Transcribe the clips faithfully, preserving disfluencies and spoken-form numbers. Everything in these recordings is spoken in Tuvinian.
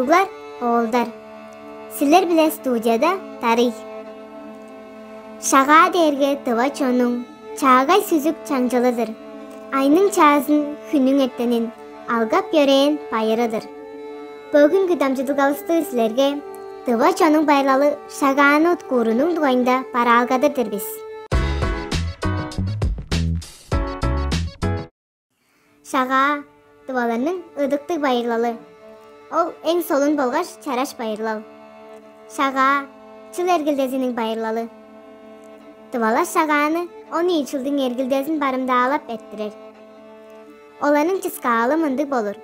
Уруглар, оолдар, силер-биле студияда Дарый. Шагаа дээрге тыва чоннуң чаагай сүзүк чаңчылы-дыр. Айның чаазын, хүннүң эртенин алгап йөрээн байыры-дыр. Бөгүнгү дамчыдылгавысты силерге тыва чоннуң байырлалы Шагааны уткуурунуң дугайында бараалгадыр-дыр бис. Шагаа — тываларның ыдыктыг байырлалы. Ол эң солун болгаш чараш байырлал. Шагаа — чыл эргилдезиниң байырлалы. Тывалар Шагааны он ийи чылдың эргилдезин барымдаалап эрттирер. Оларның чыскаалы мындыг болур: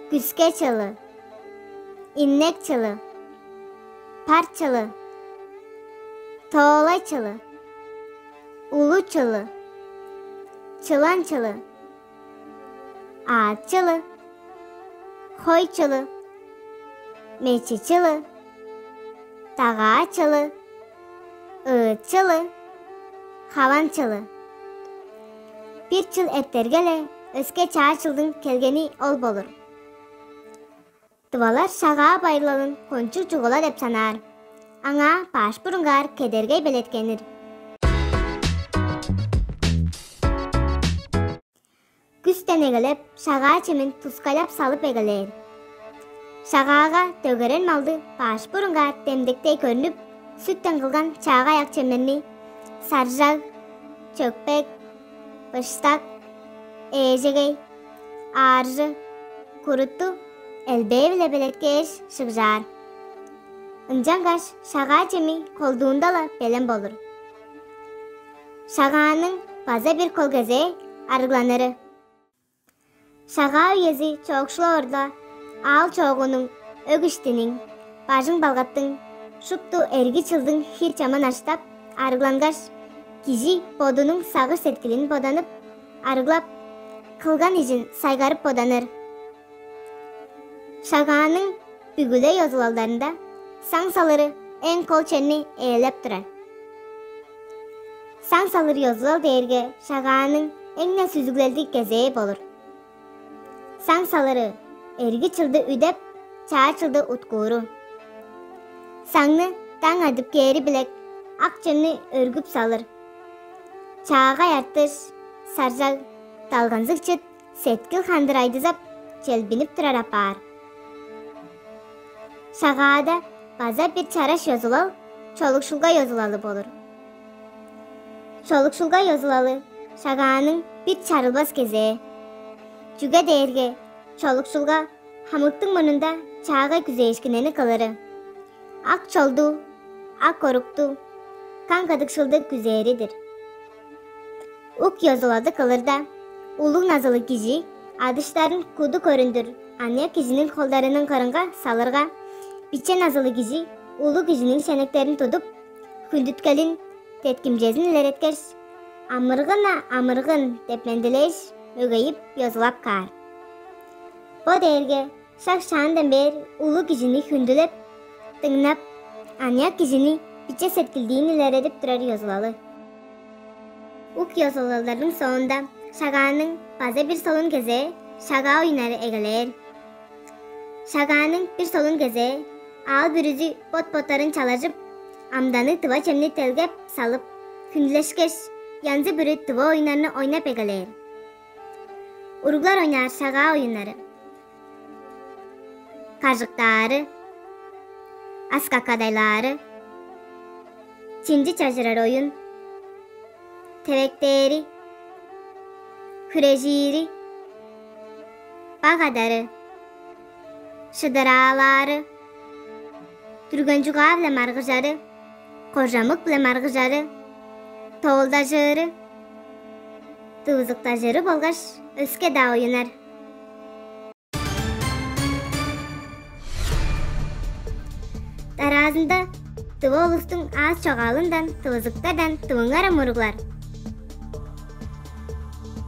күске чылы, иннек чылы, пар чылы, тоолай чылы, улу чылы, чылан чылы, аът чылы, хой чылы, мечи чылы, дагаа чылы, ыыт чылы, хаван чылы. Бир чыл эртерге-ле, өске чаа чылдың келгени ол болур. Тывалар Шагаа байырлалын кончуг чугула деп санаар. Аңаа баш бурунгаар кедергей белеткенир. Күстен эгелеп, Шагаа чемин тускайлап салып эгелээр. Шагаага дөгерен малды баш бурунгаар демдектей көрнүп, сүттен кылган чаагай ак чемнерни: саржаг, чөкпек, быштак, ээжегей, ааржы, курутту элбээ-биле белеткээш шыгжаар. Ынчангаш Шагаа чеми колдуунда-ла белен болур. Шагааның база бир кол кезээ — арыгланыры. Шагаа үези чоокшулавырда, аал-чоогунуң, өг-иштиниң, бажың-балгаттың, шупту эрги чылдың хир-чамын аштап, арыглангаш, кижи бодунуң сагыш-сеткилин боданып, арыглап, кылган ижин сайгарып боданыр. Шагааның бүгү-ле ёзулалдарында саң салыры эң кол черни ээлеп турар. Саң салыр ёзулал дээрге Шагааның эң-не сүзүглелдиг кезээ болур. Саң салыры — эрги чылды үдеп, чаа чылды уткууру. Саңны даң адып кээри-биле ак чемни өргүп салыр. Чаагай артыш, саржаг, далганзыг чыт сеткил хандыр айдызап, челбинип турар апаар. Шагаада база бир чараш ёзулал — чолукшулга ёзулалы болур. Чолукшулга ёзулалы — Шагааның бир чарылбас кезээ. Чүге дээрге чолукшулга хамыктың мурнунда чаагай күзээшкиннерни кылыры, ак чолду, ак орукту, каң кыдыкшылды күзээри-дир. Ук ёзулалды кылырда, улуг назылыг кижи адыштарын куду көрүндүр аныяк кижиниң холдарының кырынга салырга, биче назылыг кижи улуг кижиниң шенектерин тудуп, хүндүткелин, деткимчезин илереткеш: «Амыргын-на, амыргын!» — деп мендилээш, мөгейип, ёзулап каар. Бо дээрге шак шаандан бээр улуг кижини хүндүлеп, дыңнап, аныяк кижини биче сеткилдиин илередип турар ёзулалы. Ук ёзулалдарның соонда Шагааның база бир солун кезээ — Шагаа оюннары эгелээр. Шагааның бир солун кезээ — аал бүрүзү бот-боттарын чалажып, амданныг тыва чемни делгеп салып, хүндүлешкеш, янзы-бүрү тыва оюннарны ойнап эгелээр. Уруглар ойнаар Шагаа оюннары: кажыктаары, аскакадайлаары, чинчи чажырар оюн, тевектээри, хүрежири, баг адары, шыдыраалаары, дүрген чугаа-биле маргыжары, кожамык-биле маргыжары, тоолдажыры, дывызыктажыры болгаш өске-даа оюннар. Дараазында тыва улустуң аас чогаалындан, тывызыктардан дывыңарам, уруглар.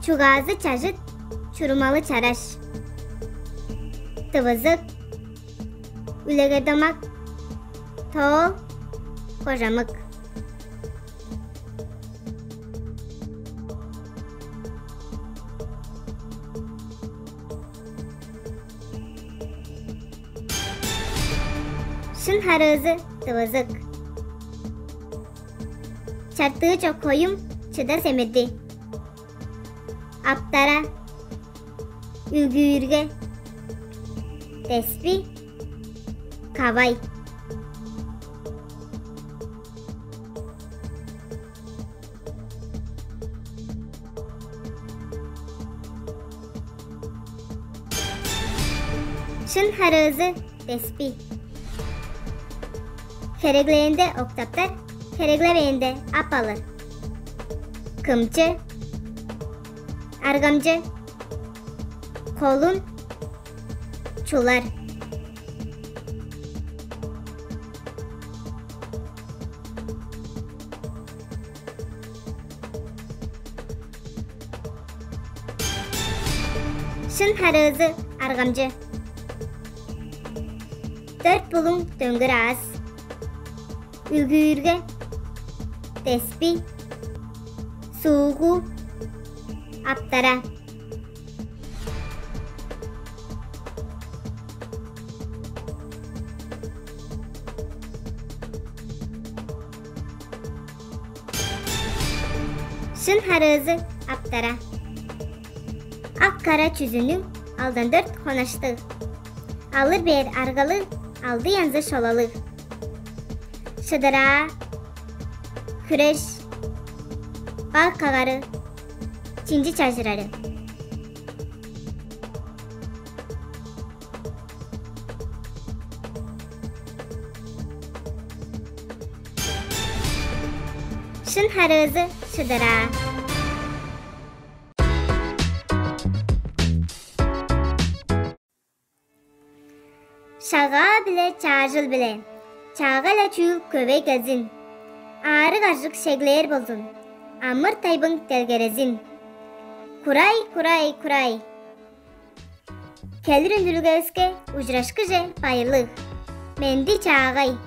Чугаазы чажыт, чурумалы чараш. Тывызык, үлегер домак, тоол, кожамык. Шын харыызы — тывызык. Чартыы чок хоюм — чыдар семирди. Аптара, үлгүүрге, теспи, кавай. Шын харыызы — теспи. Хереглээнде октаптар, хереглевээнде ап алыр. Кымчы, аргамчы, колун чулар. Шын харыызы — аргамчы. Дөрт булуң дөңгүр аас. Үлгүүрге, теспи, суугу, аптара. Шын харыызы — аптара. Ак-кара чүзүнүң алдан дөрт хонаштыг. Алыр бээр аргалыг, алды янзы шолалыг. Шыдыраа, хүреш, баг кагары, чинчи чажырары. Шын харыызы — шыдыраа. Шагаа-биле, чаажыл-биле, чаагай-ла чүүл көвей келзин. Аарыг-аржык шеглээр болзун, амыр-тайбың делгерезин. Курай, курай, курай. Келир үндүрүлгевиске ужурашкыже байырлыг. Менди чаагай.